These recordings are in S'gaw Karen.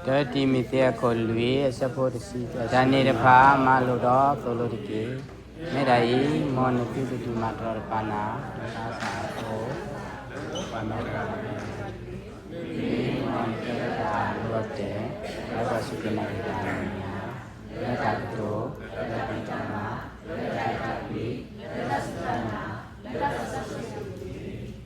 လၢတံၤမသ့းအခိၣ်လွံၢ်အဆၢဖိတဆံ, တၢ်န့ၣ်တဖၣ်မၤလိာ်ဒီးသိၣ်လိတက့ၢ်. မ့ၢ်ဒ်အံၤ, မ်နသုကဒုးမၤတရီတပါနၤ, လၢသးစၢ်အဃိ, ပှၤမၤတရီ, မ့ၢ်မ်နကဲတၢ်အဒိအတဲာ်, လၢပှၤစူၢ်က့ၤနာ်က့ၤတၢ်အမဲာ်ညါ, လၢတၢ်ကတိၤ, လၢတၢ်ဖံးတၢ်မၤ, လၢတၢ်အဲၣ်တၢ်ကွံ, လၢတၢ်စူၢ်တၢ်နာ်, လၢတၢ်စီဆှံတက့ၢ်.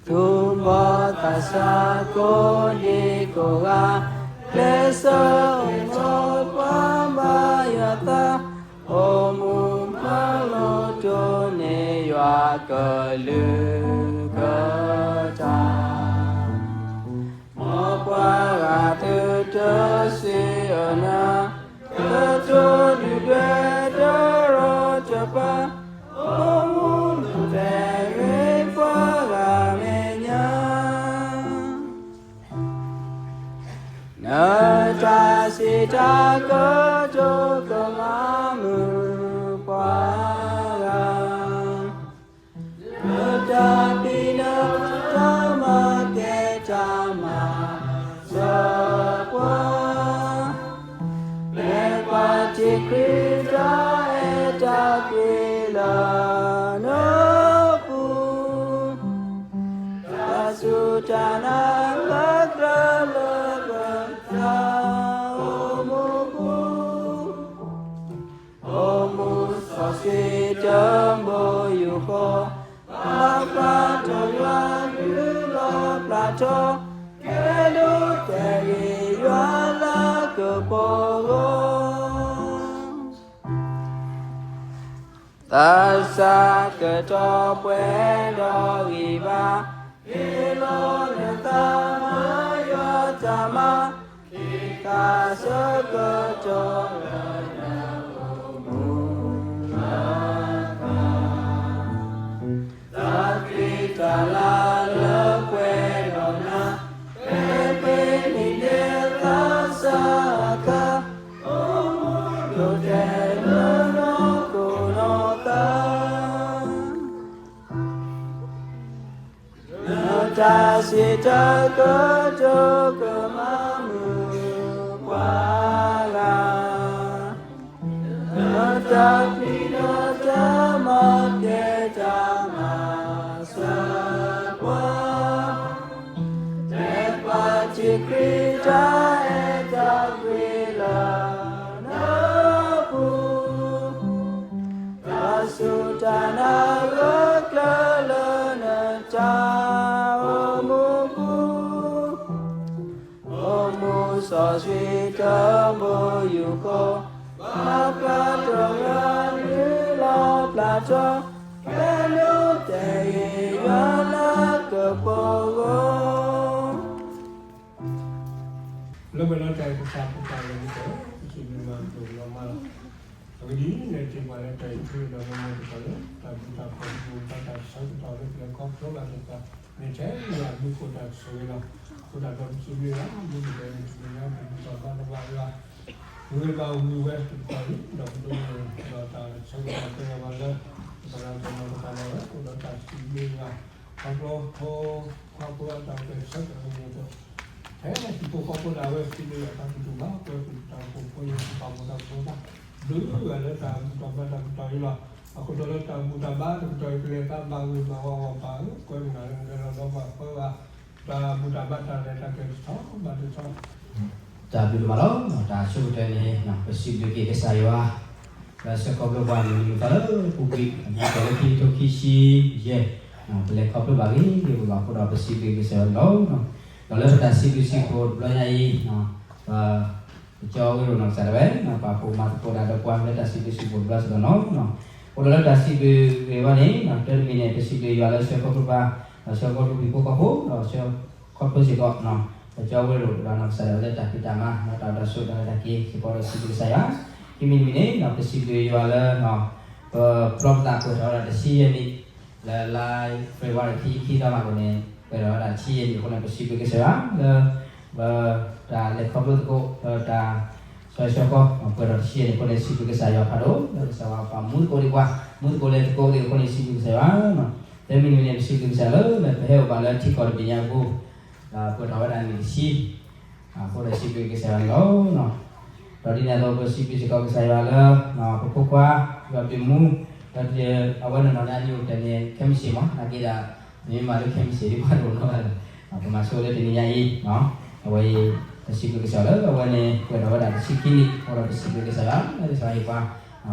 သူၣ်ဘီၣ်သးစၢ်ကိးဒံကိးဂၤ, ကျဲးစၢးအိၣ်ဒီးပှၤဘါယွၤသး, အိၣ်မူမၤလိတိၢ်န့ၢ်ယွၤ ကလုၢ်ကထါ. မ်ပှၤဂၤသုတစံးအၢနၤ, တတိဒုၣ်ဒွဲၣ်တရီတပါ, အိၣ်မူဒိၣ်တဲာ်ဂ့ၤပှၤဂၤမဲာ်ညါ, နတၢ်စံးတၢ်ကတိၤကမၤမုာ်ပှၤဂၤ, နတၢ်ဖံးနတၢ်မၤကဲတၢ်မၤစၢၤပှၤ, မ့ၢ်ပှၤထံၣ်ခရံာ်တၢ်အဲၣ်တၢ်ကွံလၢနပူၤ, တၢ်စူၢ်တၢ်နာ်လၢကျဲလၢပတၢ်အိၣ်မူပူၤ, အိၣ်မူစီဆှံတၢ်ဘိယူၢ်ဃီ, ဘၣ်ဃးဒီးယွၤနုာ်လီၤပျၢ်ထီ, ကဲဒိးတဲာ်ဂ့ၤယွၤလၢကပီၤဂီၢ်, သးစၢ်ကတီၢ်ပှဲၤဒီးဂံၢ်ဘါ, ဟ့ၣ်လီၤနသးမၤယွၤတၢ်မၤ, ခ့ခါဆၢကတီၢ်လၢနအိၣ်မူလၢ သးကံၢ်တၢ်လၤလၢပှဲၤဒီးနၤ, ဖဲပ့ၤနံၤဒဲးသးစၢ်အခါ, အိၣ်မူဒိၣ်တဲာ်လၢနီၢ်ခိနီၢ်သး နတၢ်စံးတၢ်ကတိၤကမၤမုာ်ပှၤဂၤ, နတၢ်ဖံးနတၢ်မၤကဲတၢ်မၤစၢၤပှၤ, မ့ၢ်ပှၤထံၣ်ခရံာ်တၢ်အဲၣ်တၢ်ကွံလၢနပူၤ, တၢ်စူၢ်တၢ်နာ်ဂၢၢ်ကျၢၤလၢနတၢ်အိၣ်မူပူၤ, အိၣ်မူစီဆှံတၢ်ဘိယူၢ်ဃီ, ဘၣ်ဃးဒီးယွၤနုာ်လီၤပျၢ်ထီ, ကဲဒိးတဲာ်ဂ့ၤယွၤလၢကပီၤဂီၢ် လၢပှဲၤလီၤတၢ်အံၤကစၢ်ဖိတၢ်လၢနကဲ, ပစံးဘျုးနၤဒိၣ်လီၤမးလီၤ. အဂ့ၢ်ဒ်အံၤ, နထံၣ်ပှၤလၢတၢ်အံၤထံၣ်ဒီးလၢမူတကီၢ်လၢ တၢ်ဘျုးတၢ်ဖှိၣ်တၢ်ဆၢကတီၢ်လၢပျၢၤခီဖျိဘၣ်သ့ၣ်တဖၣ်, မ့ၢ်ထဲယွၤအဘျုးအဖှိၣ်တၢ်ဆိၣ်ဂ့ၤလီၤ. အဃိသတးဒီးပစံးဘျုးယွၤ, မူတကီၢ်အံၤ ပစံးဘျုးယွၤပတၢ်ဘၣ်တဘၣ်ယွၤ ဂ့ၤဘၣ်ဝံၤဝဲတကတီၢ်အံၤ, ဒီးပဒိးန့ၢ်ဒီးတၢ်ဆၢကတီၢ်ပှဲၤအီၤဘၣ်လၢ ပသရၣ်ကနီၤပသးလီၤဝဲ, အိၣ်ဒီးတၢ်စံးဘျုးယွၤ ခီဖျိဖိ ခီဖျိအတၢ်အိၣ်ဖျဲၣ်ဆၢကတီၢ်အံၤအသိး, ထဲဟံၣ်ဖိဃီဖိဒၣ်ဝဲစံးဘျုးယွၤတၢ်ကတိၤဘၣ် ကွဲပူၤတၢ်အိၣ်ဖှိၣ်ဖိ ယပာ်ဖှိၣ်တၢ်အိၣ်ဖှိၣ်တၢ် ဘျုးယွၤလၢတၢ်ဘူၣ်တၢ်ဘါတၢ်ကတီၢ်အံၤလီၤ. အဃိဒီးလၢတၢ်ဘူၣ်တၢ်ဘါတကတီၢ်အံၤ ကလဲၤသးဘၣ်ဂ့ၤဘၣ်ဝါဝါပၢ်ဧၢ, ကွဲမုာ်နၤလၢနကဲထီၣ်ဒီးပှၤပၢ်ဂၤ တၢ်ဘူၣ်တၢ်ဘါတၢ်ရဲၣ်တၢ်ကျဲၤတဆီဘၣ်တဆီ တၢ်ဘျုးဒိၣ်မးလီၤ. တၢ်ဆိကတၢၢ်န့ၣ် ပစံးဘျုးက့ၤကစၢ်ယွၤ လၢဆှၢခီဖျိပှၤမုၢ်နံၤမုၢ်သီလၢပူၤကွံာ် အမူကီၢ်လၢခံကထိခံဆံယဲၢ်, ပလဲၤခီဖျိဘၣ်ဂ့ၤဂ့ၤဘၣ်ဘၣ်အဃိဒီး ပစံးဘျုးကစၢ်ယွၤန့ၣ်လီၤ. ဒီးလၢပတၢ်စံးဘျုးစံးဖှိၣ်တဘျီညါအံၤ ပ ကၠီဝ့ၢ်ရိၣ်နီၢ်ကစၢ်ဒၣ်ဝဲ ပာ်ဖှိၣ်မၤသကိးတၢ်ဒီးပှၤလၢတၢ်စံးဘျုးစံးဖှိၣ်တဘျီစ့ၢ်ကီးန့ၣ်လီၤ. အဃိဒီးလၢတၢ်စံးဘျုးဂ့ၢ်ဝဲန့ၣ် တၢ်တမံၤန့ၣ် ပစံးဘျုးယွၤလၢဆှၢခီဖျိပှၤ, ဒီးဆှၢခီဖျိဟံၣ်ဖိဃီဖိ ဒီးဆှၢခီဖျိစ့ၢ်ကီး ပကၠီဝ့ၢ်ရိၣ်ဒီးနီၢ်ကစၢ်ဒၣ်ဝဲလၢတၢ်ဖံးတၢ်မၤ ဒီးတၢ်အိၣ်တၢ်ဆိးတၢ်လဲၤတၢ်က့ၤစ့ၢ်ကီးဒီးစံးဘျုးကစၢ်ယွၤ, ခံမံၤတမံၤန့ၣ် ပစံးဘျုးယွၤလၢ ပဖျီပသးပှဲၤထီၣ်ဝဲဒၣ်တဆံယဲၢ်နံၣ် လၢလါ February ခံဆံခံသီမးအဃိန့ၣ် ပှဲၤထီၣ်ဝဲဒၣ်တဆံယဲၢ်နံၣ်အဃိန့ၣ် ပစံးဘျုးကစၢ်ယွၤလၢ ပတၢ်လဲၤခီဖျိသကိး လၢတၢ် စီၤယိၤၡူဃီ ပှဲၤဒီးတဆံယဲၢ်နံၣ်အဃိန့ၣ် စံးဘျုးကစၢ်ယွၤဖးဒိၣ် လၢကစၢ်ယွၤပာ်မူသကိးဒံးပှၤ, မူသကိးလဲၤသကိးဒံးအဃိန့ၣ် စံးဘျုးကစၢ်ယွၤ. သၢမံၤတမံၤန့ၣ် ပစံးဘျုးကစၢ်ယွၤလၢ ပဟဲအိၣ်ဘၣ်လၢထံကီၢ်တဘ့ၣ်ညါအပူၤ, ဒီးပှဲၤထီၣ်ဝဲဒၣ်နံၣ်တဆံ အဃိဒီးစံးဘျုးကစၢ်ယွၤန့ၣ်လီၤ. ဒီးဒ်န့ၣ်အသိး ပစံးဘျုးစ့ၢ်ကီးကစၢ်ယွၤလၢ ပဖိခွါ ယွၤဘျုးမူ ဒီးအဝဲနီၢ်နီၢ်န့ၣ် အနံၣ်အိၣ်ဖျဲၣ်န့ၣ် ခဲမုၢ်ဆ့ၣ်မး နာ်က့ဒီး ပမ့ၢ်မၤလၢခဲမုၢ်ဆ့ၣ်ဒ်ပှၤတအိၣ်နီတဂၤလၢၤ, ပမၤဆိလၢတနံၤညါအံၤ, အဝဲအံၤ ပစံးဘျုးကစၢ်ယွၤလၢ အဝဲန့ၣ် ပှဲၤထီၣ်ဝဲဒၣ်တဆံခံနံၣ် အဃိဒီးပစံးဘျုးကစၢ်ယွၤ လၢကစၢ်ယွၤဟ့ၣ်ပှၤ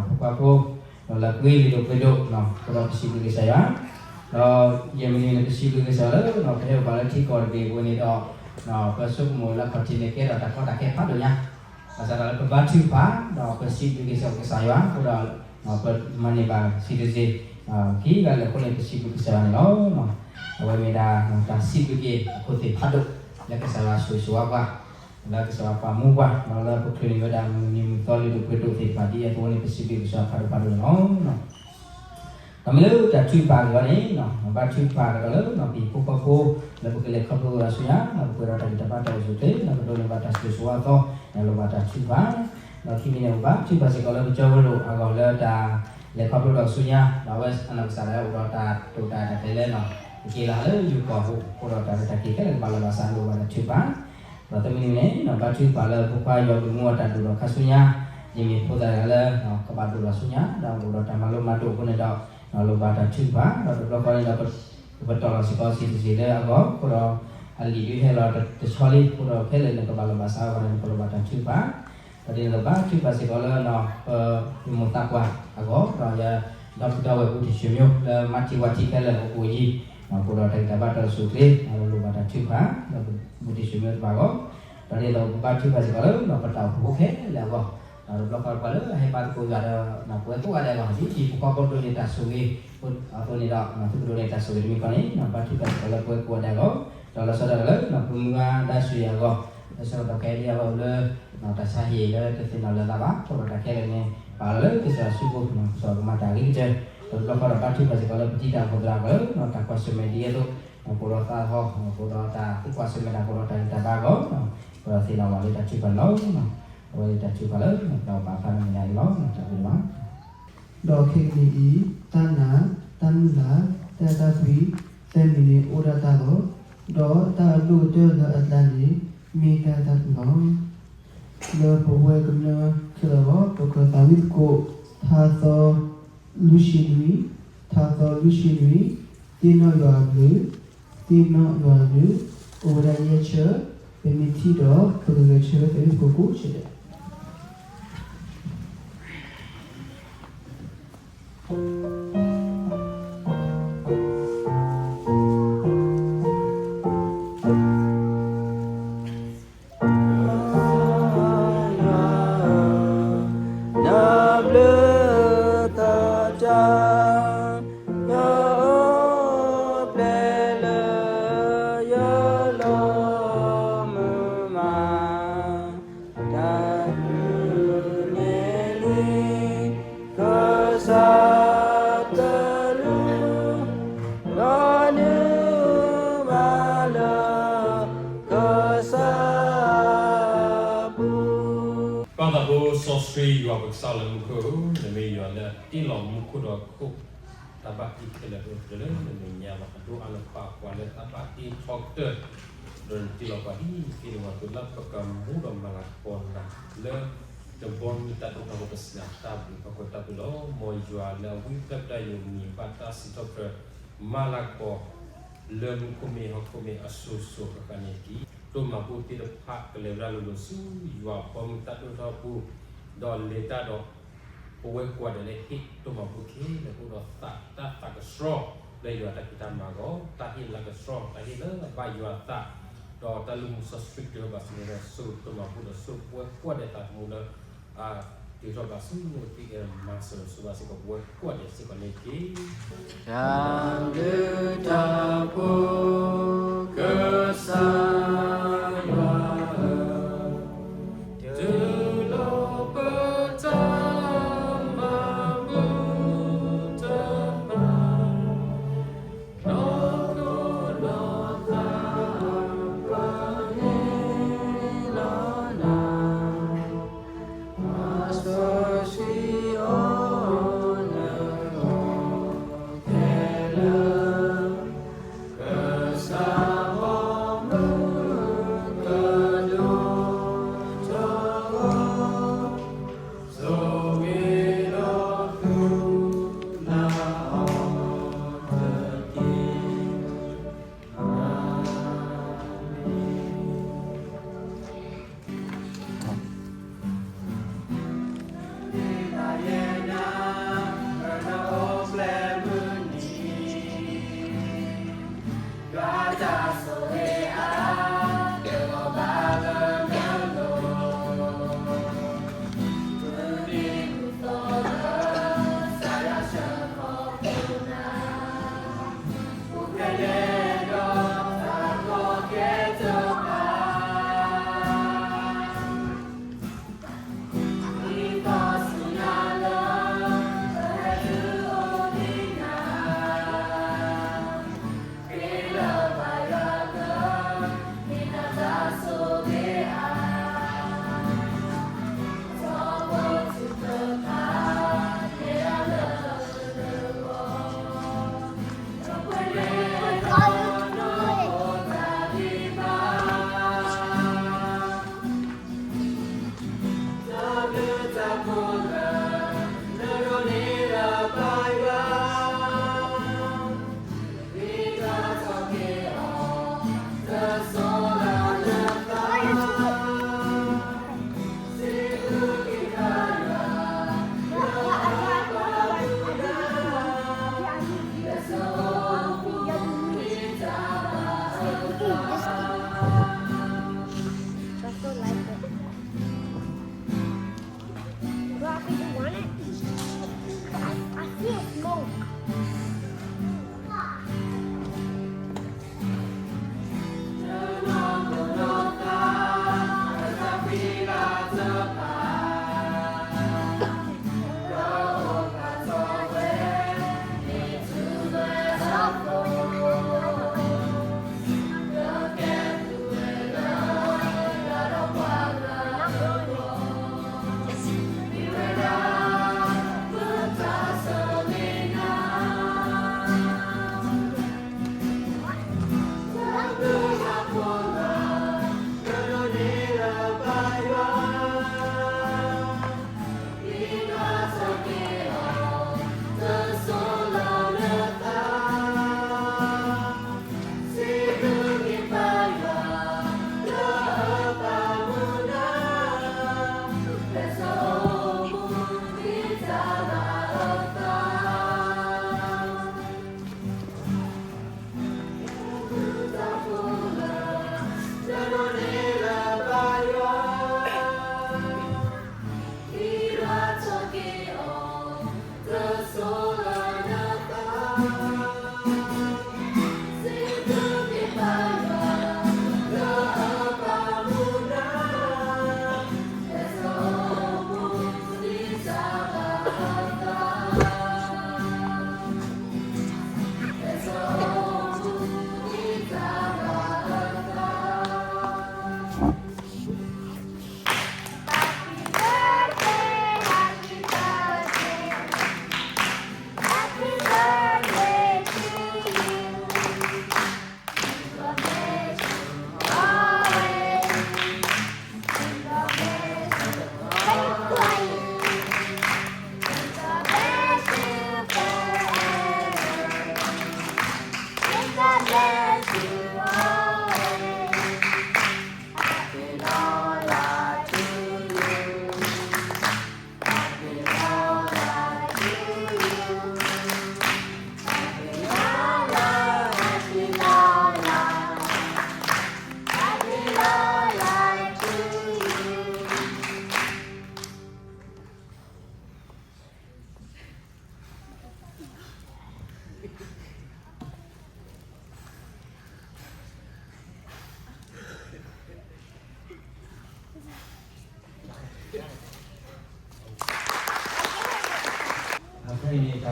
ဖိခွါဖိ ဒီးလၢကွံလံၤဒိၣ်ပှ့ၤဒိၣ် အဃိဒီးပစံးဘျုးကစၢ်ယွၤ ဒီးယဲၢ်မံၤတမံၤန့ၣ် ပစံးဘျုးကစၢ်ယွၤလၢ ပဟဲအိၣ်ဘၣ်လၢထံကီၢ်တဘ့ၣ်အပူၤန့ၣ်ဒီး ပဆိကမိၣ်လၢခီၣ်ထံးန့ၣ်ကဲထီၣ်တၢ်ကီတၢ်ခဲဖးဒိၣ်ညါ, ဘၣ်ဆၣ်ဒီးလၢပဘါထုကဖၣ် ဒီးပစံးဘျုးကစၢ်ယွၤ အဃိဒီး ပမၤန့ၢ်ဘၣ် citizen ခံဂၤလၢာ်အဃိန့ၣ် ပစံးဘျုးကစၢ်ယွၤန့ၣ်လီၤ. အဝဲမ့ၢ်ဒၣ် တၢ်စံးဘျုးက့ၤအခိၣ်သ့ၣ်ဖးဒိၣ် လၢကစၢ်ယွၤဆိၣ်ဂ့ၤဆိၣ်ဝါပှၤ, လၢကစၢ်ယွၤပာ်မူပှၤ ဒီးလၢပချုးန့ၢ်ဝဲဒၣ်မုၢ်နံၤမုၢ်သီလုၢ်ဒိၣ်ပှ့ၤဒိၣ်သ့ၣ်တဖၣ်ဒ်အသိးန့ၣ် ပစံးဘျုးကစၢ်ယွၤဖးဒိၣ်ဖးဒိၣ်န့ၣ်လီၤ. ဒီးမ့ၢ်လၢတၢ်ထုကဖၣ်အဂီၢ်န့ၣ် ဘါထုကဖၣ်ကဒီးလၢ ပဟံၣ်ဖိဃီဖိ လၢပကလဲၤခီဖျိဝဲဒၣ်ဆူညါ ဒီးပပှဲၤဒီးတၢ်ဂံၢ်တၢ်ဘါတၢ်အိၣ်ဆူၣ်အိၣ်ချ့ ဒီးပဒိးန့ၢ်ဘၣ်တၢ်ဆိၣ်ဂ့ၤဆိၣ်ဝါအသီ ဒီးလိၣ်ဘၣ်တၢ်ထုကဖၣ်, ဒီးခံမံၤန့ၣ် ပဘါထုကဖၣ်စ့ၢ်ကီးလၢပကၠီဝဲၤလိာ်အဂီၢ်လၢတၢ် လဲၤခီဖျိဒီးဆူညါ ဒီးအဝဲအနီၢ်ကစၢ်ဒၣ်ဝဲအိၣ်ဒီးတၢ်တိာ်တၢ်အဲၣ်တၢ်ကွံလၢ ကက့ၤလီၤလၢယိၤကီၢ်အဃိဒီးတၢ်ရဲၣ်တၢ်ကျဲၤခဲလၢာ်ကဘၣ်လီၤဘၣ်စးလိၣ်ဘၣ်တၢ်ထုကဖၣ်, ဒီးသၢမံၤတမံၤန့ၣ် ဘါထုကဖၣ်လၢဖိခွါယွၤဘျုးမူအတၢ်ဒိၣ်ထီၣ်ခါဆူညါ, ယမ့ၢ်ဖိသၣ်တဂၤလၢ ကဘၣ်ဒိၣ်ထီၣ်ဆူညါ ဒီးအိၣ်ဒီးတၢ်မၤလိမၤဒိးအဃိန့ၣ်ဒီး လိၣ်ဘၣ်တၢ်ထုကဖၣ်, ဒီးတဘျီဃီန့ၣ်ဒီး ပတီၢ်လီၤစ့ၢ်ကီး citizen လၢအဂီၢ်အဃိဒီး အလံာ်ဒုးဟဲလီၤတဆီလံအဃိဒီး ခဲလၢာ်န့ၣ်ကဘၣ်လီၤဘၣ်စးအဂီၢ်န့ၣ် ပလိၣ်ဘၣ်တၢ်ထုကဖၣ် ဒီးဒ်န့ၣ်အသိးဘါထုကဖၣ်စ့ၢ်ကီးလၢ ပမိၢ်သးပှၢ်အဂီၢ် ဒီးယဒီပုၢ်ဒီဝဲၢ်ဘူးတံၢ်ဆူၣ်မျိၣ် လၢမၤထံဝၤထံခဲလၢာ်အအိၣ်ယံၤ အဃိဒီးတၢ်ဂံၢ်တၢ်ဘါတၢ်အိၣ်ဆူၣ်အိၣ်ချ့ ဒီးလိၣ်ဘၣ်တၢ်ထုကဖၣ် ဒီးဘူးတံၢ်ဆူၣ်မျိၣ်တဖၣ်အဂီၢ်, ဒီးဒ်န့ၣ်အသိးပဘါထုကဖၣ်စ့ၢ်ကီးလၢ ပတၢ်အိၣ်ဖှိၣ်ဖိခဲလၢာ်အဂီၢ်, ဒီးတဘျီဃီပှၤလၢအဟဲဘါသကိးယွၤဒီး ပဝဲကိးဂၤဒဲးအဂီၢ် ဒ်ပှၤဟံၣ်ဖိဃီဖိဒိးန့ၢ်တၢ်ဆိၣ်ဂ့ၤ အသိးန့ၣ်ဒီး သုကဒိးန့ၢ်တၢ်ဆိၣ်ဂ့ၤတမံၤဃီန့ၣ် ဘါထုကဖၣ်စ့ၢ်ကီးလၢပဝဲကိးဂၤဒဲးအဂီၢ်, ဒီးလီၤဆီဒၣ်တၢ်လၢ ပမုၢ်ဂၤဒါဆူၣ်ယဲၢ်အဂီၢ်, လီၤဆီဒၣ်တၢ်ခဲအံၤအဂီၢ်လၢ တၢ်ဆါဟံၣ်လၢတသ့ၣ်နီၣ်လၢၤသးဘၣ် အဃိဒီးတၢ်ခဲလၢာ်န့ၣ် ပာ်လီၤလၢကစၢ်ယွၤစုပူၤ ကစၢ်ယွၤကမၤတၢ်အဂ့ၤကတၢၢ်, ဒီးတဘျီဃီဒီးဘါထုကဖၣ်စ့ၢ်ကီးလၢပတံၤတၢ်အိၣ်ဖှိၣ်သရၣ်အဂီၢ်လၢ တၢ်ကွၢ်ဆၢၣ်မဲာ်ဒ်အသိး အဃိဒီးသးဟီ အဃိဒီးတၢ်သူၣ်ကွၢ်ဆၢၣ်မဲာ်တၢ် အဃိဒီးတၢ်ဂံၢ်တၢ်ဘါအဂီၢ်, ပသ့ၣ်နီၣ်ဘၣ်လၢတၢ်ထုကဖၣ်န့ၣ်လီၤ. အဝဲတၢ်ထုကဖၣ်လၢ ပတၢ်အိၣ်ဘၣ်ဖးန့ၣ်မ့ၢ်ဒၣ်အံၤလီၤ. တၢ်ဘျုးဘၣ် ဒီးခဲကနံၣ်အံၤ တၢ်နာ်, တၢ်မုၢ်လၢ်, တၢ်အဲၣ်တၢ်ကွံ သၢမံၤန့ၣ်အိၣ်ဒၣ်တၢ်လီၤ. ဒီးတၢ်အဒိၣ်ကတၢၢ်လၢအကျါန့ၣ် မ့ၢ်တၢ်အဲၣ်တၢ်ကွံလီၤ. လၢပဝဲကမျၢၢ်ခဲလၢာ်အဂီၢ် ပကသးဝံၣ်သကိး ထါသီလွံၢ်ဆံနွံ, ထါသီလွံၢ်ဆံနွံ, သ့ၣ်နီၣ်ယွၤအဘျုး, သ့ၣ်နီၣ်ယွၤအဘျုး, အိၣ်ဝဲဒၣ်ယဲၢ်ဆၢ, ပမ့ၢ်ထံၣ်ဒီး ပကဂဲၤဆၢ သးဝံၣ်သကိးကိးဆၢဒဲး နဘျုးတၢ်တၢ် နအိၣ်ဖျဲၣ်လၢယလီၢ်မုာ်မး, တၢ်ဘျုးန့ၢ်လံ ကစၢ်တလူ ဒီးနုာ်ဘၣ်လၢကစၢ်ပူၤ. ပၢ်သးဘိစီဆှံယွၤပကစၢ်လၢမူခိၣ်ဧၢ, နမ့ၢ်ယွၤလၢအတ့လီၤမူခိၣ်ဒီးခိၣ် တၢ်ဘၣ်တ့ခဲလၢာ်အိၣ်တ့ၢ်လၢနမဲာ်ညါလီၤ. အဒိၣ်အါနခွါပှၤလၢတၢ်ဘၣ်တ့ထီကတၢၢ် ဒီးနတ့လီၤပှၤဒ်နတ့လီၤပှၤအသိး လၢပကမူဒီးမၤလၤကပီၤနၤ လၢတဘီမုၢ်တၢ်ဒိၣ်ထီၣ်အဃိ ပစံးနၤတၢ်ဘျုးဖးကွၢ်တၢ်ဘျုးလီၤ. မ်ယွၤလၢအဝံပျဲၢ်ပတၢ်ယိာ်မံၤဘၣ်တၢ်စံးထီၣ်ပတြၢၤ မၤလၤကပီၤ လၢမူခိၣ်မ့ၢ်ဟီၣ်ခိၣ်မ့ၢ်အစိၤစိၤဃၣ်ဃၣ်န့ၣ်တက့ၢ်. ဒိၣ်မးဖိသ့ၣ်တဖၣ်ကလဲၤဝဲဒၣ်လိၤလိၤဆူယွၤဘီမုၢ်တၢ်ဒိၣ်ထီၣ်အပူၤ ဒီးလဲၤတၢ်ဒီး ပဝဲကိးဂၤဒဲးလၢဟ့ၣ်ဒိၣ်မးဖိခဲလၢာ်အိၣ်ဒီးသးတၢ်သးကဆှီ လၢယွၤတၢ်ဖံးတၢ်မၤအဂီၢ် တၢ်ဟ့ၣ်လၤကဆှီ တၢ်ဟ့ၣ်လၢအဘၣ်ယွၤအသး ဒီးတၢ်လုၢ်မူစီဆှံကဲဘၣ်ဆၣ်န့ၣ်ဒီး ဆိၣ်ဂ့ၤဒိၣ်မးဖိဒီးဆိၣ်ပဝဲကိးဂၤဒဲးသးသမူလၢ အတ့ထီၣ်ဘၣ်ဆူနအိၣ်တ့ၢ်ကဲမၤစၢၤဆိဘၣ်စ့ၢ်ကီးပဝဲကိးဂၤဒဲးစ့ၢ်ကီးန့ၣ်တက့ၢ်. တၢ်ဘျုးတၢ်ဖှိၣ် ကစၢ်ယွၤဧၢ, တုၤလီၤပတၢ်မၤဘူၣ်တဖၣ် နီၢ်ခိနီၢ်သးပှၤန့ၣ်လီၤနၤ.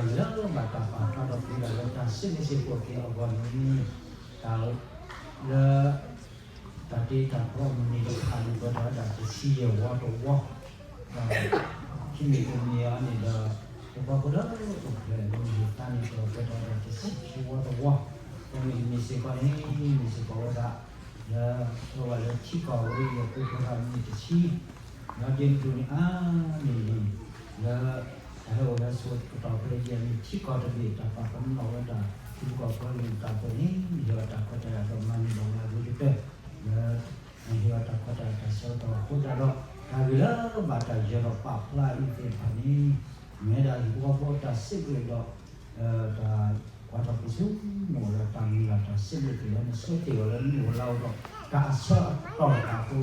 လၢဘၣ်တၢ်ပာ်ဖျါထီၣ်က့ၤဒၣ်လၢတၢ်စံးဘျုးစံးဖှိၣ်က့ၤအဂီၢ်န့ၣ်, တၢ်လၢ တၢ်တ့တၢ်ဖျီအမုၢ်နံၤတဖၣ်န့ၣ် ပှဲၤထီၣ်ဝဲဒၣ်တဆံယဲၢ်ဝီတဝီ, ဒီး ခံမံၤတမံၤအံၤန့ၣ်ဒီး ပပှၤဖိလၢအိၣ်ဖျဲၣ်လၢမုၢ်တနံၤန့ၣ်ဒီး ပှဲၤထီၣ်ဝဲဒၣ်တဆံခံဝီတဝီ, ဒီးမ့ၢ်မ့ၢ်စ့ၢ်ကီးန့ၣ် မ့ၢ်စ့ၢ်ကီးဝဲဒၣ် လၢ အဝဲလၢထံကီၢ်ဝဲအံၤအပူၤ ပှဲၤထီၣ်မံးနံးတဆံ ဒီးဒ့မုၢ်ထူၣ်န့ၣ်အါန့ၢ်န့ၣ် လၢ တၢ်ဟဲအိၣ်ဟဲဆိးကတီၢ်ဖဲအံၤန့ၣ် ထံကီၢ်တဘ့ၣ် တၢ်ပာ်ပနီၣ်ဝဲဒၣ် ထံဖိကီၢ်ဖိလၢတၢ်ပၢၢ်န့ၣ် ဟ့ၣ်အီၤတၢ်ခွဲးတၢ်ယာ်ဒီးမၤန့ၢ်ဘၣ်ဝဲအဂ့ၤကတၢၢ် လၢ ဟ့ၣ်အီၤတၢ်ခွဲးတၢ်ယာ်တၢ်ဆၢကတီၢ်အဃိသတးဒီး တၢ်ဂ့ၢ်လၢဘၣ်တၢ်ယၢၤထီၣ်ပာ်ဖျါအံၤသ့ၣ်တဖၣ်န့ၣ် မ့ၢ်ဝဲဒၣ်ဟံၣ်ဖိဃီဖိအတၢ်စံးဘျုးဒီး တၢ်ကွၢ်ထီၣ်ပူၤဆူ မ့ၢ်ဝဲဒၣ်တၢ်မ့ၢ်လၢတၢ်စံးဘျုးက့ၤလၢနဆၢတဲာ်အီၤလၢနအိၣ်လၢအအိၣ်ဒီး တၢ်အဆၢအ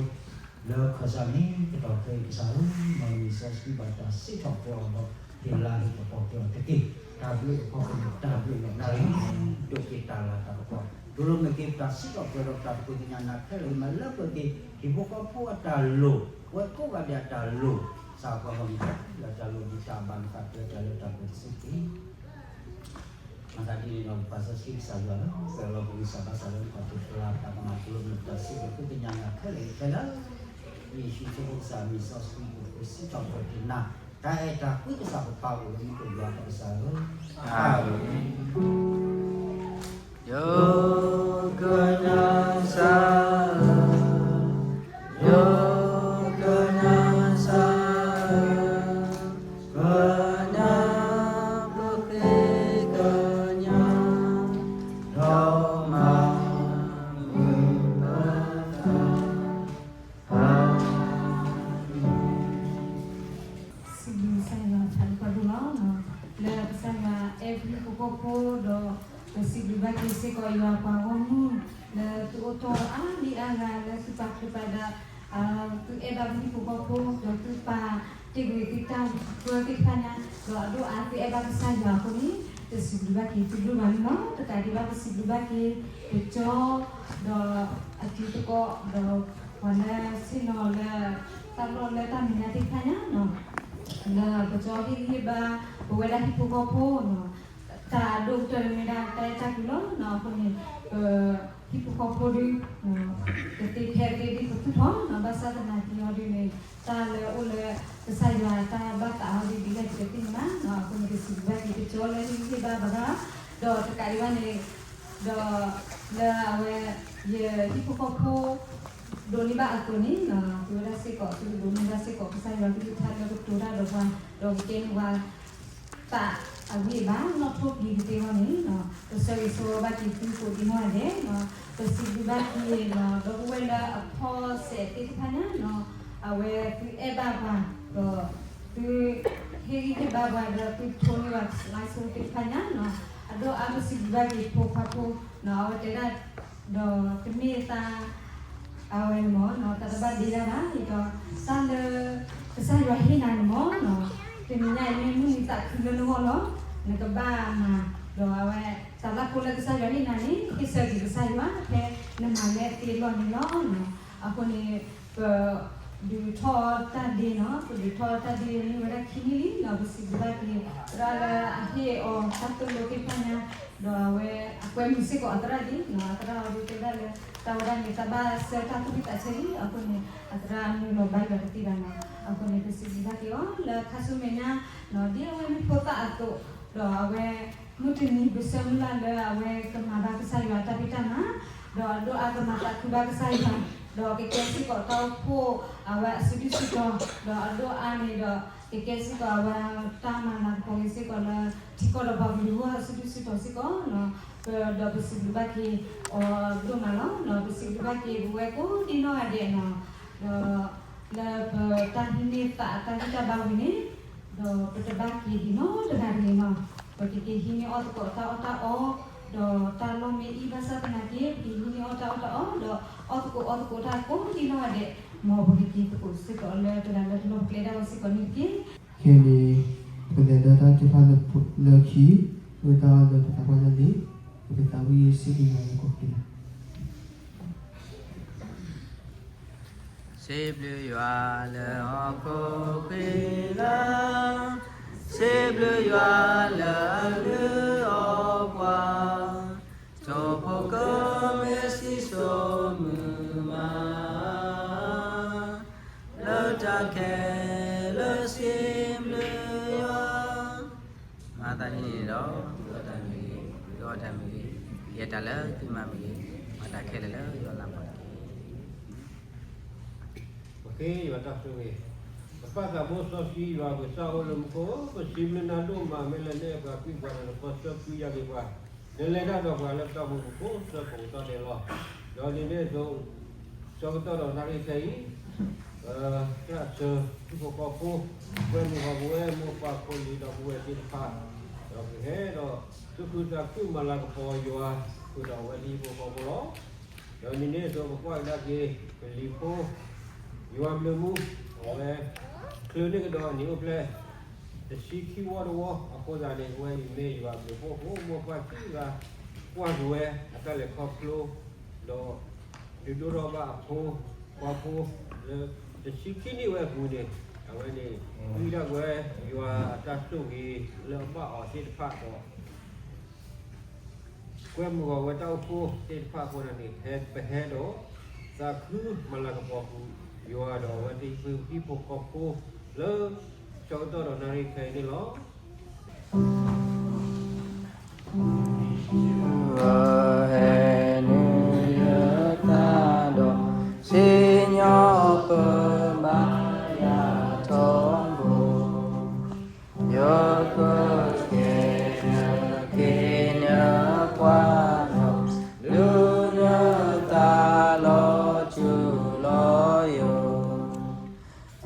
ကတီၢ်တဖၣ်အဃိ လၢခၢၣ်စးန့ၣ် ကတီၢ်ခဲအံၤကစၢ်ဧၢ, မ်လံာ်စီဆှံဘၣ်တၢ်စံးထီၣ်ပတြၢၤအီၤဒီး ဟ့ၣ်လၤဟ့ၣ်ကပီၤက့ၤအီၤတက့ၢ်. တၢ်ဘျုးအဖီခိၣ်န့ၣ် တၢ်ဘျုးလီၤ. တၢ်လၢ ဒိးက့ၤတၢ်လၤတၢ်ကပီၤ ဒိးလီၤမ့ၢ်က့ၤပတၢ်စံးထီၣ်ပတြၢၤဒီးပတၢ်သကိးသ့ၣ်ညါနၤခဲလၢာ် မၤလၢပှဲၤက့ၤ ဟံၣ်ဖိဃီဖိအတၢ်လိၣ် ပဝဲကိးဂၤဒဲးအတၢ်လိၣ် ကစၢ်ပှၤဂီၢ်မုၢ်ခဲလၢာ်အတၢ်လိၣ် ဒ်တၢ်ဘၣ်နသးပှဲၤတၢ်လၢတၢ်ပှဲၤတစုတက့ၢ်. မၤသးဒ်န့ၣ်ဒီး ပပၢ်စီဆှံကစၢ်ယွၤလၢ ပၢၤလီၤပဂံၢ်စၢ်ဘါစၢ်လၢ ပှၤတပျၢ်ပှၤကမၤကျိၤမ့ၢ်ပတၢ်စံးဘျုးဃုသ့ၣ်ညါနၤခဲလၢာ်ခဲလၢာ် ယ့ၣ်ၡူးခရံာ်ဖိကစၢ်အမံၤစီဆှံအဃိ စံးထီၣ်ပတြၢၤက့ၤနၤ တၢ်အဲၣ်တၢ်ကွံကစၢ်ပပၢ်အိၣ်လၢမူခိၣ်ယွၤပကစၢ်ဧၢ, အၤမ့ၣ်. ယကနၣ်စၢ်ဧၢ, ယကနၣ်စၢ်ဧၢ, ကနၣ်ပဃ့ကညး ဒီးမၤမုာ်ပသး, အၤမ့ၣ်. စံးဘျုးကစၢ်ယွၤအဖးလၢပှဲၤဒိၣ်လီၤ, လၢကစၢ်ယွၤအဲၣ်ပဟံၣ်ဖိဃီဖိဒီး ပစံးဘျုးဘၣ်က့ၤစ့ၢ်ကီးယွၤပှၤဂီၢ်မုၢ် လၢသုအိၣ်တ့ၢ်အါဒံအါဂၤလၢသုပာ်ချူပာ်ဒၣ် သုအဲၣ်ဘၣ်ပဟံၣ်ဖိဃီဖိ ဒီးသုပာ်တ့ၢ်ကွံာ်သုတၢ်ပၢသ့ၣ်တဖၣ်ညါ ဒီးအဒိၣ်အါသုအဲၣ်ဘၣ်ကစၢ်ယွၤအဃိန့ၣ် ပစံးဘျုးဘၣ်က့ၤသုဒိၣ်မးန့ၣ်လီၤ. တကးဒံးဘၣ်ပစံးဘျုးဘၣ်က့ၤ ပကၠီ ဒီးအတံၤသကိး ဒီးပှၤလၢဆ့ၣ်နီၤလၢ တၢ်လီၢ်လၢတၢ်မဲာ်ညါသ့ၣ်တဖၣ်ညါ လၢပကၠီဟ့ၣ်ဂံၢ်ဟ့ၣ်ဘါ ပဝဲဒၣ်ဟံၣ်ဖိဃီဖိ တၢ်အဒိၣ်ကတၢၢ်န့ၣ်မ့ၢ်ဒၣ်တၢ်အဲၣ်တၢ်ကွံလီၤ. အဃိန့ၣ် ပဟံၣ်ဖိဃီဖိဒု ကသ့ဖဲသ့ဒ်ပသူၣ်ထီၣ် ဘၣ်ဆၣ်သနာ်က့အီၤဒ်န့ၣ် တၢ်လၢအိၣ်လၢကစၢ်ယွၤတၢ်ဘၣ်သးအီၤဒ်ဒ်လဲၣ်ပတသ့ၣ်ညါဘၣ်. အဃိန့ၣ် ပစံးဘျုးဘၣ်က့ၤကၠီလၢဟ့ၣ်ဂံၢ်ဟ့ၣ်ဘါပှၤ ဒီးတကးဒံးဘၣ်န့ၣ် ဒီးလၢအဝဲ ယဟံၣ်ဖိဃီဖိ ဒိးန့ၢ်ဘၣ်အသိးန့ၣ် သုဝဲဒၣ်စ့ၢ်ကီး သုကဒိးန့ၢ်ဘၣ်စ့ၢ်ကီး ကစၢ်ယွၤကလုၢ်ကထါလၢကတိၤတၢ်ဒီးပှၤ ဒီးကကဲန့ၢ်ပှၤ သးအဂံၢ်အဘါ နီၣ်ထိၣ်ပျံၤကသ့အဂီၢ်န့ၣ် ပဆၢဂ့ၤဆၢဝါဘၣ်က့ၤသုကိးဒံနီၢ်ဂၤဒဲး, ပစံးဘျုးဘၣ်က့ၤ ဒီပုၢ်ဝဲၢ်လၢအဖီစဲးသ့ၣ်တဖၣ်ညါ အဝဲသုအဲၣ်ဘၣ်ပှၤ ဒီးသုဟ့ၣ်ဂံၢ်ဟ့ၣ်ဘါပှၤ ဒီးသုထိန့ၢ်ပှၤ လါဆိသ့ၣ်တဖၣ်ညါ အဒိၣ်အါပစံးဘျုးဘၣ်က့ၤဖိခွါဖိ အဝဲတဲဒၣ် ဒီးတမ့ၢ်သး အဝဲန့ၣ်မ့ၢ် တၢ်တဘၣ်ဒ့ဒၣ်ဘၣ် ဒီး တၢ်လၢ ကစၢ်ယွၤဟ့ၣ်နၤန့ၣ်မ့ၢ် တနံၤညါအံၤမ့ၢ်မုၢ်နံၤသးခုလၢနဂီၢ်လီၤ နကဘၣ်မၤ ဒီးအဝဲ တၢ်လၢဖိလၢကစၢ်ယွၤဟ့ၣ်နၤန့ၣ် ဟ့ၣ်ဆၢက့ၤကစၢ်ယွၤ ဖဲနမၤလၢအသ့အလီၢ်န့ၣ်လီၤ. အဃိန့ၣ် ပ ဒုးထီၣ်တၢ်ဒ့နီၤ ပဒုးထီၣ်တၢ်ဒ့န့ၢ်ဝဲဒၣ်ခံနံၣ်လံနီၤ ပစံးဘျုးဘၣ်က့ၤ သရၣ်လၢအဟ့ၣ်အီၤတၢ်သိၣ်လိသ့ၣ်တဖၣ်ညါ ဒီးအဝဲအကွဲမုာ်စ့ၢ်ကီးအသရၣ်ဒ်နီၤ အသရၣ်အီၤဒ်တဲဒၣ်လၢ တၢ်ဝဲဒၣ်န့ၣ် တၢ်ဘၣ်ဆၢတၢ်သူၣ်ဝံၣ်သးဆၢလံ အဃိန့ၣ် အသရၣ်အနုာ်လီၤဘါယွၤတသ့ဘၣ်နီၤ အဃိန့ၣ် ပစံးဘျုးဘၣ်က့ၤအီၤလၢခါဆူမဲာ်ညါ ဒ်အဝဲမ့ၢ်ဖိသၣ်အသိး ဒီးအဝဲ မုၢ်တနံၤပဆၢမုၢ်လၢ်လၢအဝဲကမၤဘၣ်ကစၢ်ယွၤတၢ်ဖံးတၢ်မၤ ဒီးအဒိၣ်အါကမၤသးခုဘၣ်ကစၢ်ယွၤ ဒီးကကဲစ့ၢ်ကီးတၢ်အိၣ်ဖှိၣ် အဝဲအစုဒုၣ်စုတီၤ ဒီးအဒိၣ်အါန့ၣ်ဒီး ကကဲစ့ၢ်ကီးအဝဲတၢ်မၤလၤကပီၤက့ၤစ့ၢ်ကီးလၢ ထံကီၢ်ဒီးပှၤကလုာ်အဂီၢ်အစုဒုၣ်စုတီၤစ့ၢ်ကီး ဒီးပစံးဘျုးဘၣ်က့ၤအီၤဒိၣ်မးလီၤ ဒီးပစံးဘျုးဘၣ်က့ၤပဝဲကိးဒံနီၢ်ဂၤဒဲးနီၤ ဒီး လၢပတၢ်ဟံးန့ၢ်သးတၢ်ဂံၢ်တၢ်ဘါဝံၤန့ၣ် ဒီးပတဘၣ်က့ၤဒံးနီတဂၤတဂ့ၤနီၤ ပကက့ၤဟံးန့ၢ်အီၣ်သကိးတၢ်အီၣ်တၢ်အီ ဒီးတၢ်လီၢ်မ့ၢ်အံၤဘၣ်ဆၣ်သနာ်က့ ပကဟံးန့ၢ်အီၣ်တၢ်အီၣ်တၢ်အီ ဒီးအီၣ်သကိးအီသကိးတၢ်ကိးဒံနီၢ်ဂၤဒဲး မ်ပကက့ၤသကိးစ့ၢ်ကီးလၢတဂၤလၢတလီၢ်ပကျဲဒၣ်ဝဲစ့ၢ်ကီးန့ၣ်တက့ၢ်. ခဲအံၤန့ၣ် ပကလဲၤဒီးတၢ်ထုကဖၣ်လၢခံ လၢတၢ်အီၣ်လၢပသးပှၢ်တၢ်လံ ပကသးဝံၣ်စ့ၢ်ကီးယွၤလၢကီၢ်ချၢ စံးဘျုးယွၤလၢဟီၣ်ခိၣ်ချၢလၢ စံးဘျုးယွၤလၢအလုၢ်အီၣ်ပှၤ, ထိၣ်ဖိကမ့ၢ်စံၣ်စိၤမုာ်မး, လၢတၢ်ခဲလၢာ်စံးဘျုးယွၤ. မၤသးဒ်န့ၣ်ဒီး, ဒိးတၢ်မ့ၢ်ဂ့ၤ, ဒိးတၢ်မ့ၢ်ဂ့ၤ, ယဲတၢ်လၢသုမၤမ့ၢ်ဂ့ၤ, မၤတၢ်ခဲလၢာ်လၢယွၤလၤကပီၤတက့ၢ်. ပဃ့ယွၤတၢ်ဆိၣ်ဂ့ၤ, ပပၢ်သးဘိစီဆှံယွၤ ပစၢ်အိၣ်လၢမူခိၣ်, ပစံးဘျုးနၤဒိၣ်မး မ့ၢ်လၢနအဲၣ်ပှၤကွံပှၤဒီးနပၢဆှၢကွံယၤက့ၤပှၤ, နလဲၤတၢ်ဒီးပှၤလၢပတၢ်အိၣ်မူပူၤကိးဆၢကိးကတီၢ်ဒဲးလီၤ. ဒီးဒ်န့ၣ်အသိး, ဆၢကတီၢ်ဒီးနၣ်ရံၣ်ခဲအံၤ, ပသရၣ်စၢၤ ဟံၣ်ဖိဃီဖိ, ကွဲမုာ်ဟီၣ်ပဝဲၢ်မိၢ်ပၢ်ဖိလံၤဒီပုၢ်ဝဲၢ်သ့ၣ်တဖၣ်, ဒီးကဟဲဒီးသူၣ်ခုသးခုမၤလၤကပီၤယွၤဃုာ်ဒီးအဝဲသ့ၣ်ဟံၣ်ဖိဃီဖိလီၤ. ဒီးဒ်န့ၣ်အသိး ပကွၢ်ကဒါက့ၤ ပလံၤဖိ, ယွၤဘျုးမူ, အဝဲ ချုးန့ၢ်ကဒီးအနံၤအိၣ်ဖျဲၣ် တဆံခံဝီတဝီအဃိသတးန့ၣ် အဝဲအံၤမ့ၢ်ယွၤအဘျုးအဖှိၣ်အဃိ မိၢ်ပၢ်ခံဂၤ ကွၢ်က့ၤဝဲအတၢ်လဲၤခီဖျိ, ဒီး ဒုးဒိၣ်ထီၣ်ဘၣ်အဖိခွါဖိ လၢတဆံခံနံၣ်ဝဲအပူၤန့ၣ်, အဝဲန့ၣ် ဃုဒၣ်ဝဲယွၤအတၢ်ဆိၣ်ဂ့ၤလၢအဘၣ်အီၤသ့ၣ်တဖၣ်ဒီး ကွဲမုာ်အီၤဝဲတၢ်အိၣ်ဖှိၣ်သ့ၣ်တဖၣ်အဃိန့ၣ် ပဟဲဒီး သးခုမၤလၤကပီၤဃုာ်ယွၤဒီးအဝဲသ့ၣ်ဟံၣ်ဖိဃီဖိ လၢဆၢကတီၢ်ဒီးနၣ်ရံၣ်ခဲအံၤန့ၣ်လီၤ. ဟဲနုာ်လၢသးဒီး စံၣ်ညီၣ်ပဘါယွၤထီဘိ, ယကကဲနၤခ့နပှၤဒီး လုၢ်နသးလီၤထူလီၤယိာ်,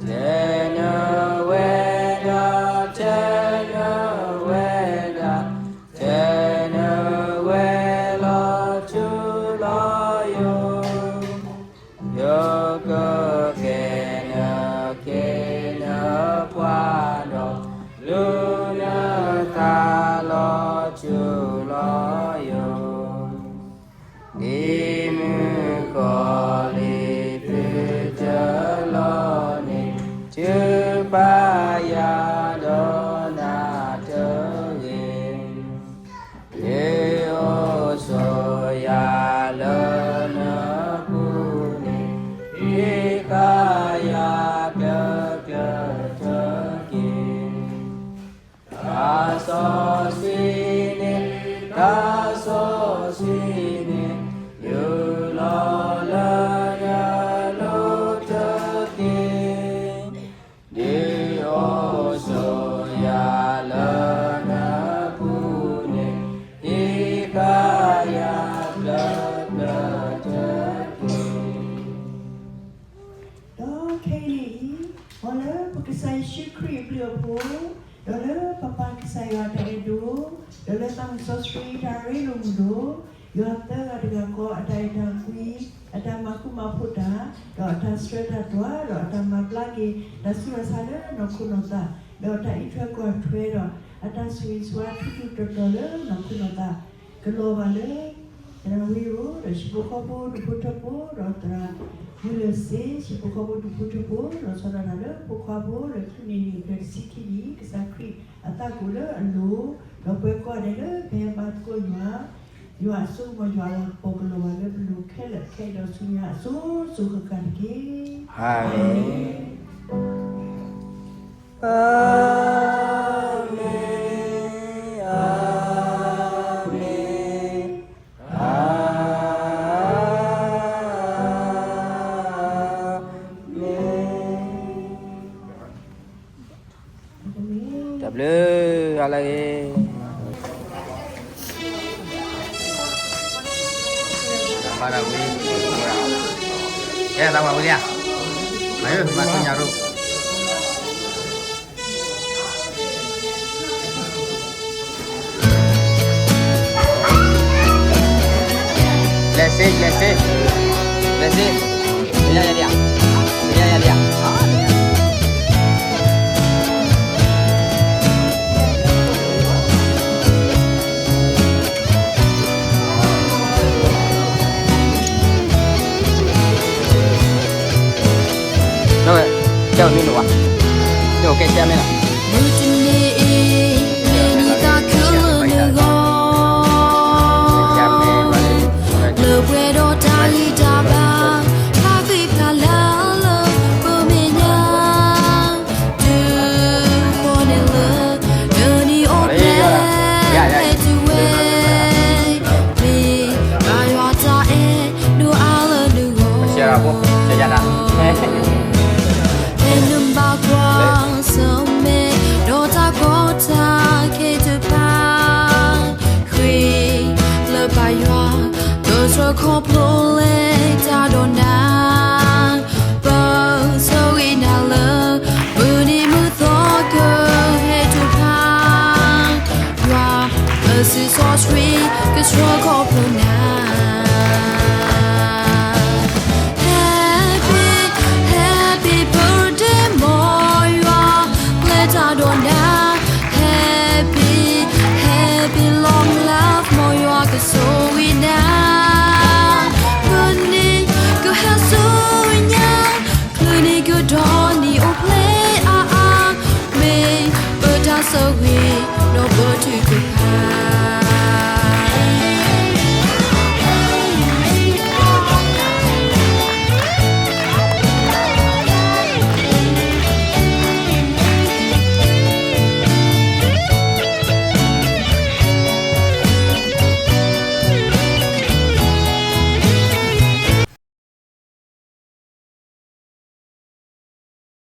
တဲနဝဲဒၣ် တဲနဝဲဒၣ်, တဲနဝဲလီၤထူလီၤယိာ်, ယကကဲနၤခ့နပှၤဒီး လုၢ်နသးလီၤထူလီၤယိာ်. ဒ်မုၣ်ကီၤလံၤသုတလီၤန့ၣ် ထုးဖးယၤဒီးနၤတဂ့ၤ, ဒုးအိၣ်ဆိးယၤလၢနပူၤန့ၣ် ဟံးဃာ်ယၤတကျၢၤတကျၢၤတက့ၢ်. သးစီဆှံန့ၣ်, သးစီဆှံန့ၣ် ယူၢ်လီၤလၢနလိၤတက့ၢ်, ဒုးအိၣ်ဆိးယၤလၢနပူၤန့ၣ် ဟံးဃာ်ယၤတကျၢၤတကျၢၤတက့ၢ်. ဒီးခဲအံၤန့ၣ်အံၤ, မ်လၢပကစၢ်ယ့ၣ်ၡူးခရံာ်အဘျုးအဖှိၣ်, ဒီးလၢပပၢ်ကစၢ်ယွၤအတၢ်အဲၣ်ဒိၣ်, ဒီးလၢသးစီဆှံတၢ်ရ့လိာ်မုာ်လိာ်, ယွၤသၢဂၤတဂၤဃီအတၢ်အဲၣ်တၢ်ကွံ, အတၢ်မၤဃူမၤဖိးတၢ်, ဒီးအတၢ်ဆှၢတၢ်တွၤ, ဒီးအတၢ်မၤဘျါက့ၤ တၢ်ဆူးတၢ်ဆါလၢနီၢ်ခိနီၢ်သး, ဒီးတၢ်အံးထွဲကွၢ်ထွဲဒီး အတၢ်ဆိၣ်ဂ့ၤဆိၣ်ဝါထူထူတီတီလၢနီၢ်ခိနီၢ်သး, ကလီၤဘၣ်လၢ သရၣ်ဝ့ၢ်ဧိၤ, ဒီးဟံၣ်ဖိဃီဖိဒူၣ်ဖိထၢဖိ, ဒီးသရၣ်မုၢ်လၢၢ်စ့, ဟံၣ်ဖိဃီဖိဒူၣ်ဖိထၢဖိ, ဒီးဆီၣ်လီၤတၢ်လၢဖိခွါဖိလၢချုးန့ၢ်နံၣ်ဖျၢၣ်တဆံခံနံၣ် ကစၢ်ခရံာ်အသးကိၣ်လၢအလိၤ, ဒီးပှၤကိးဂၤဒဲးလၢပဟဲဘါသကိးယွၤ, ယွၤအစိကမီၤယွၤအလၤကပီၤကလီၤဘၣ်လၢပလိၤခဲလၢာ်ခဲအံၤဒီးဆူညါအစိၤစိၤဃၣ်ဃၣ်တက့ၢ်. အၤမ့ၣ်. အၤမ့ၣ်, အၤမ့ၣ်, အၤမ့ၣ်. တၢ်ဘျုး, အါလၢဂ့ၤ. ဘၣ်တၢ်ဝံၤ, ကဲသးပှၢ်ဝံၤလံဧါ, မၤမၤသ့ၣ်ညါရိၣ်. Blessing, blessing, blessing. ယၤယၤဒံးဧါ, ယၤယၤဒံးဧါ. ကဲမ့ၢ်နဝၤ, ကဲကဲမ့ၢ်န. မုၢ်တနံၤအံၤ ဖဲနဘၣ်ကွၢ်ဆၢၣ်မဲာ် ဒီးတၢ်ကီတၢ်ခဲတဖၣ် ဃ့လၢပၢ်ယွၤ ကဆှၢခီဖျိလၢတၢ်ဒိးနၤ ပဆၢဂ့ၤနၤလၢ မုၢ်နံၤမုၢ်သီကဟဲတုၤဖၣ် ယွၤအစုစီဆှံ ကဆှၢခီဖျိနၤ Happy, happy birthday မ်ယွၤ လၢတၢ်ဒိးနၤ Happy, happy long life မ်ယွၤကဆိၣ်ဂ့ၤနၤ မုၢ်နံၤကဟဲဆူညါ ချုးန့ၢ်ကဒီးနံၣ်အိၣ်ဖျဲၣ်အါအါ မ့ၢ်ပတၢ်ဆိၣ်ဂ့ၤ